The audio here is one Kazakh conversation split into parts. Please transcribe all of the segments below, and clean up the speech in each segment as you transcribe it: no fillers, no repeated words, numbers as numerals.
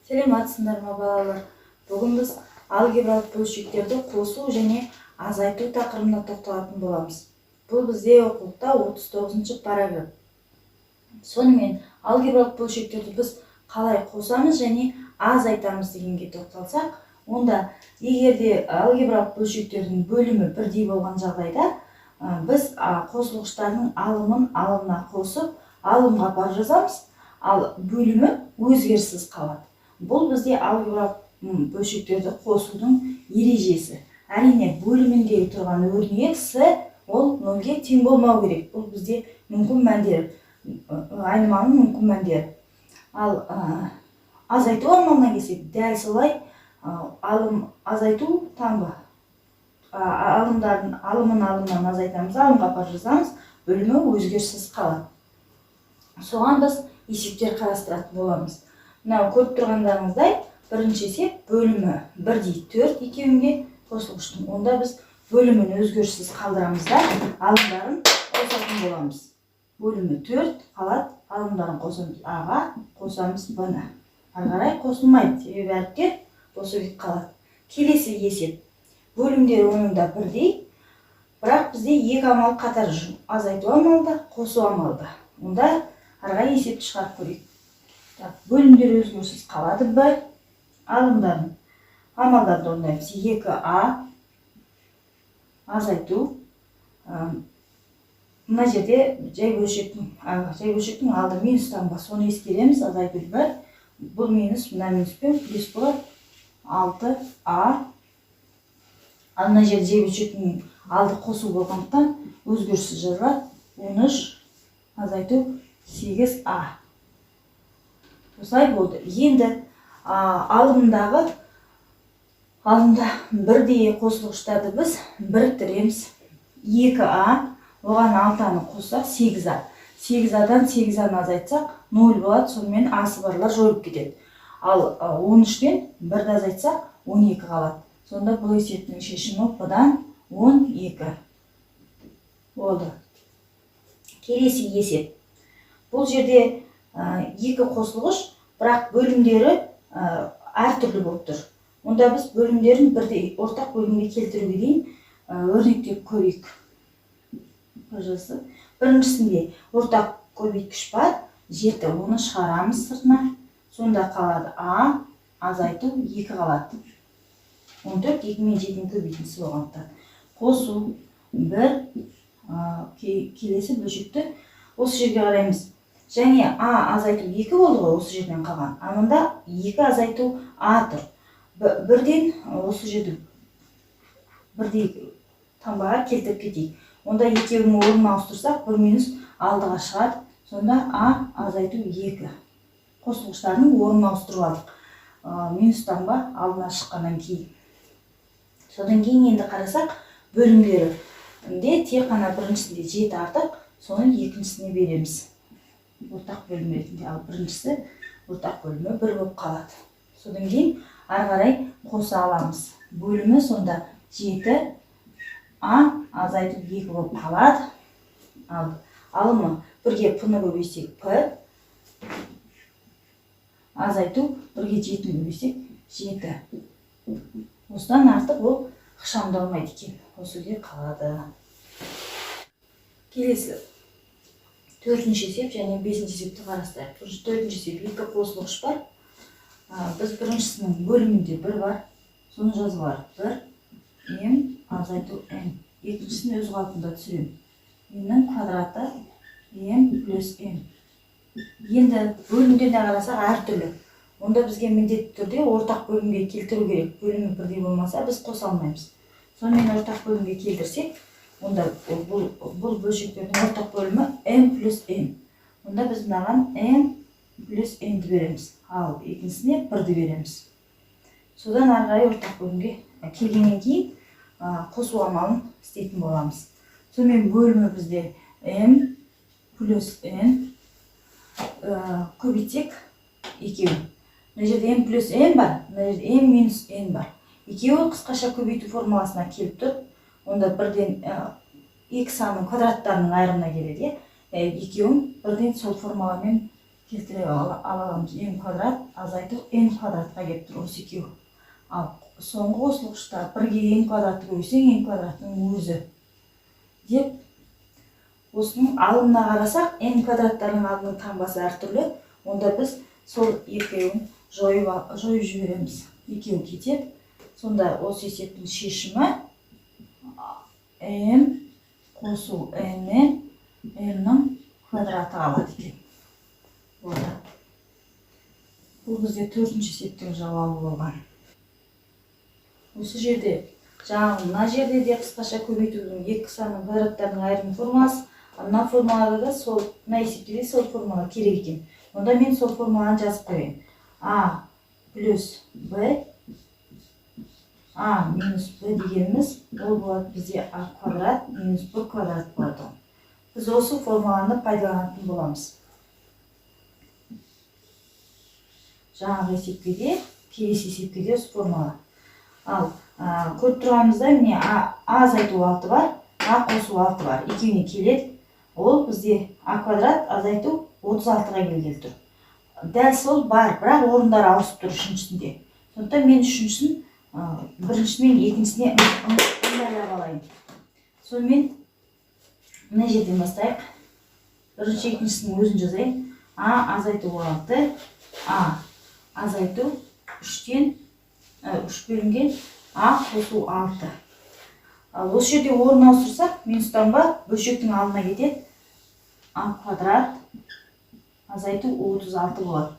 Сәлеметсіңдер ме, балалар! Бүгін біз алгебралық бөлшектерді қосу және азайту тақырыбына тоқталатын боламыз. Бұл бізде оқулықта 39 параграф. Сонымен, алгебралық бөлшектерді біз қалай қосамыз және азайтамыз дегенге тоқталсақ, онда егер де алгебралық бөлшектердің бөлімі бірдей болған жағдайда, біз қосылғыштардың алымын алымына қосып, алымға апарып жазамыз, ал бөлімі өзгеріссіз қалады. Бұл бізде алгебралық бөлшектерді қосудың ережесі. Әрине, бөліміндегі тұрған өрнек с ол нөлге тең болмау керек. Бұл бізде мүмкін мәндері, айнымалының мүмкін мәндері. Ал азайту амалына келсек, дәл солай, алым азайту таңба алымдардың алымын алымнан азайтамыз, алымға апарып жазамыз, бөлімі өзгеріссіз қалады. Соған біз есептер қарастыратын боламыз. Мынау көріп тұрғандарыңыздай, бірінші есеп: бөлімі бірдей, төрт екеуінде қосылғыштың. Онда біз бөлімін өзгеріссіз қалдырамыз да, алымдарын қосатын боламыз. Бөлімі төрт қалады, алымдарын қосамыз, а-ға қосамыз б-ны. Ары қарай қосылмайды, себебі әріптер осы күйі қалады. Келесі есеп: бөлімдері оның да бірдей, бірақ бізде екі амал қатар жүр: азайту амалы да, қосу амалы да. Онда ары қарай есепті шығарып көрейік. Так, бөлімдер өзгеріссіз қалады, б алымдарын, амалдарды орындаймыз. Екі а азайту, мына жерде жай бөлшектің алды минус таңба, соны ескереміз. Азайту бір, бұл минус мына минуспен плюс болады, алты а. Ал мына жерде жай бөлшектің алды қосу болғандықтан, өзгеріссіз жазылады, 13 азайту сегіз а. Осылай болды. Енді алымдағы, алымда бірдей қосылғыштарды біз біріктіреміз. 2а, оған алтыны қоссақ, 8а. 8адан 8аны азайтсақ, 0 болады. Сонымен асы барлар жойылып кетеді. Ал 13-тен бірді азайтсақ, 12 қалады. Сонда бұл есептің шешімі бұдан 12 болды. Келесі есеп: бұл жерде екі қосылғыш, бірақ бөлімдері әртүрлі болып тұр. Онда біз бөлімдерін бірдей, ортақ бөлімге келтіруге дейін өрнектеп көрейік. Пожалуйста. Біріншісінде ортақ көбейткіш бар, жеті, оны шығарамыз сыртына. Сонда қалады а азайту екі қалады, 14 екі мен жетінің көбейтіндісі болғандықтан. Қосу бір, келесі бөлшекті осы жерге қараймыз және а азайту екі болды ғой осы жерден қалған. А мында екі азайту а тұр. Бірден осы жерді бірдей таңбаға келтіріп кетейік. Онда екеуінің орнын ауыстырсақ, бір минус алдыға шығады. Сонда а азайту екі, қосылғыштардың орнын ауыстырып алдық, минус таңба алдына шыққаннан кейін. Содан кейін енді қарасақ, бөлімдерінде тек қана біріншісінде жеті артық, соны екіншісіне береміз ортақ бөлім ретінде. Ал біріншісі ортақ бөлімі бір болып қалады. Содан кейін ары қарай қоса аламыз. Бөлімі сонда жеті а азайту екі болып қалады. Ал алымы бірге п-ны көбейтсек, п азайту бірге жетіні көбейтсек, жеті. Осыдан артық ол ықшамдалмайды екен, осы жерде қалады. Келесі төртінші есеп және бесінші есепті қарастырайық. Бірінші, төртінші есеп: екі қосылғыш бар. Біз біріншісінің бөлімінде бір бар, соны жазып алайық: бір м азайту н. Екіншісін өз қалпында түсіремін: м-нің квадраты м плюс н. Енді бөлімдеріне қарасақ, әртүрлі. Онда бізге міндетті түрде ортақ бөлімге келтіру керек. Бөлімі бірдей болмаса, біз қоса алмаймыз. Сонымен, ортақ бөлімге келтірсек, онда бұл бөлшектердің ортақ бөлімі m плюс n. Онда біз мынаған m плюс n-ді береміз, ал екіншісіне бірді береміз. Содан ары қарай ортақ бөлімге келгеннен кейін қосу амалын істейтін боламыз. Сонымен, бөлімі бізде m плюс n, көбейтсек екеуін. Мына жерде m плюс n бар, мына жерде m минус n бар. Екеуі қысқаша көбейту формуласына келіп тұр. Онда бірден екі санның квадраттарының айырымына келеді, иә. Екеуін бірден сол формуламен Келтіре аламыз. M квадрат азайту n квадратқа келіп тұр осы екеуі. Ал соңғы қосылғышта 1-ге n квадратты көбейтсең, n квадраттың өзі деп осының алымына қарасақ, n квадраттардың алымының таңбасы әртүрлі. Онда біз сол екеуін жойып жібереміз. Екеуі кетеді. Сонда осы есептің шешімі m қосу n-нен m-нің квадраты қалады екен. Болды. Бұл бізде төртінші есептің жауабы болған. Осы жерде жаңағы мына жерде де қысқаша көбейтудің екі санның квадраттарының айырым формуласы, мына формулада да сол, мына есепте де сол формула керек екен. Онда мен сол формуланы жазып қояйын. А плюс Б, А минус Б дегеніміз ол болады бізде А квадрат минус Б квадрат болады. Біз осы формуланы пайдаланатын боламыз. Жаңағы есепке де, келесі есепке де осы формула. Ал көріп тұрғанымыздай, міне А азайту 6 бар, А қосу 6 бар. Екеуіне келеді. Ол бізде А квадрат азайту 36-ға келгелі тұр. Дәл сол бар, бірақ орындары ауысып тұр үшіншісінде. Сондықтан мен үшіншісін, біріншісі мен екіншісіне ыңғайлап алайын. Сонымен мына жерден бастайық. Бірінші екіншісінің өзін жазайын. А азайту 6, А азайту 3-тен, 3 бөлінген А қосу 6. Ал осы жерде орын ауыстырсақ, минус таңба бөлшектің алдына кетеді. А квадрат азайту 36 болады.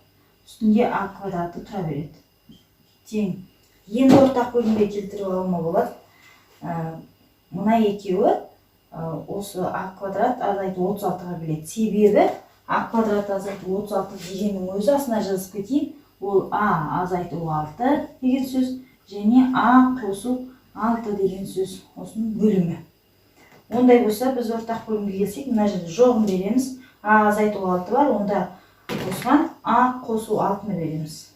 Үстінде А квадраты тұра береді. Тең. Енді ортақ бөлімге келтіріп алуыма болады. Мына екеуі осы А квадрат азайту 36-ға келеді. Себебі А квадрат азайту 36 дегеннің өзі астына жазып кетейін. Ол А азайту 6 деген сөз және А қосу 6 деген сөз, осының бөлімі. Ондай болса біз ортақ бөлімге келсек, мына жерде жоғын береміз. А азайту 6 бар, онда осыған А қосу 6-ны береміз.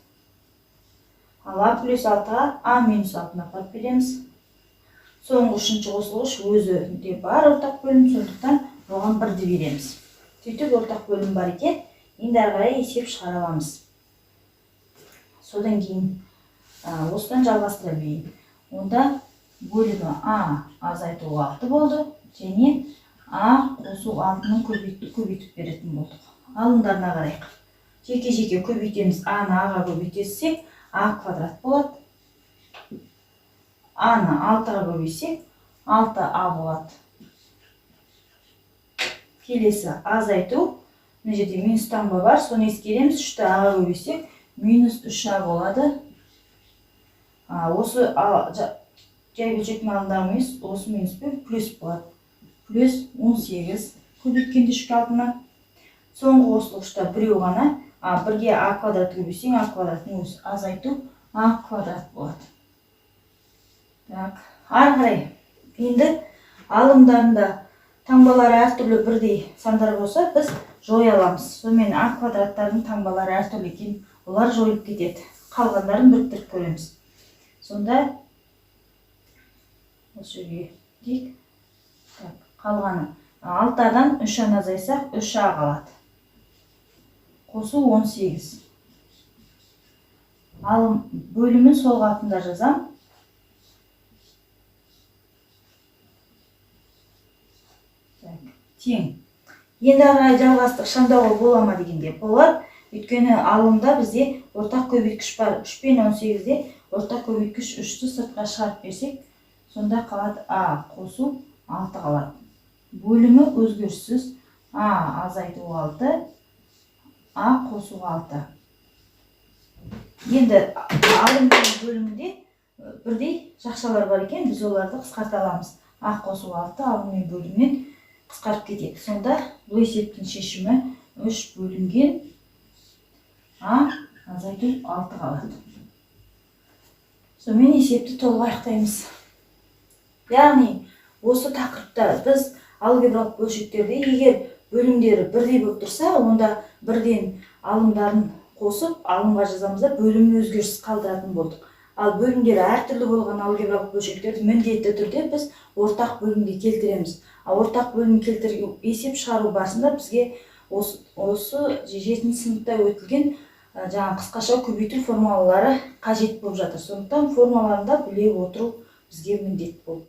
Ал А плюс 6-ға А минус 6-ны апарып береміз. Соңғы үшінші қосылғыш өзінде бар ортақ бөлім, сондықтан оған 1-ді береміз. Сөйтіп ортақ бөлім бар екен, енді әрі қарай есеп шығара аламыз. Содан кейін осыдан жалғастыра берейін. Онда бөлімі А азайту 6 болды және А қосу 6-ның көбейтіп беретін болдық. Алымдарына қарайық. Жеке-жеке көбейтеміз. А-ны А-ға көбейтсек, А квадрат болады. А-ны 6-ға көбейтсек, 6А болады. Келесі азайту. Мына жерде минус таңба бар, соны ескереміз. 3-ті А-ға көбейтсек, минус 3А болады. Осы жай бөлшектің алдындағы минус, осы минуспен плюс болады. Плюс 18 көбейткенде 3-ке 6-ны. Соңғы қосылғышта біреу ғана. 1-ге А квадрат көбейтсең, А квадраттың өзі азайту А квадрат болады. Так, ары қарай. Енді алымдарында таңбалары әртүрлі бірдей сандар болса, біз жоя аламыз. Сонымен А квадраттардың таңбалары әртүрлі екен, олар жойылып кетеді. Қалғандарын біріктіріп көреміз. Сонда осы жерге дейік. Так, қалғаны 6-дан 3-аны азайсақ, 3А қалады. Қосу 18. Алым бөлімін сол қалпында жазам. Так, тең. Енді ары қарай жалғастық шамдауға бола ма дегенде болады. Өйткені алымда бізде ортақ көбейткіш бар. 3 пен 18-де ортақ көбейткіш 3-ті сыртқа шығарып берсек, сонда қалады А қосу 6 қалады. Бөлімі өзгеріссіз. А азайту 6, А қосу 6. Енді алымның бөлімінде бірдей жақшалар бар екен, біз оларды қысқарта аламыз. А қосу 6 алым мен бөлімнен қысқарып кетеді. Сонда бұл есептің шешімі 3 бөлінген А азайту 6 қалады. Сонымен есепті толық аяқтаймыз. Яғни осы тақырыпта біз алгебралық бөлшектерде егер бөлімдері бірдей болып тұрса, онда бірден алымдарын қосып алымға жазамыз да бөлімін өзгеріссіз қалдыратын болдық. Ал бөлімдері әртүрлі болған алгебралық бөлшектерді міндетті түрде біз ортақ бөлімге келтіреміз. Ал ортақ бөлім келтірген есеп шығару барысында бізге Осы жетінші сыныпта өтілген жаңа қысқаша көбейту формулалары қажет болып жатыр. Сондықтан формулаларын да біле отыру бізге міндет болды.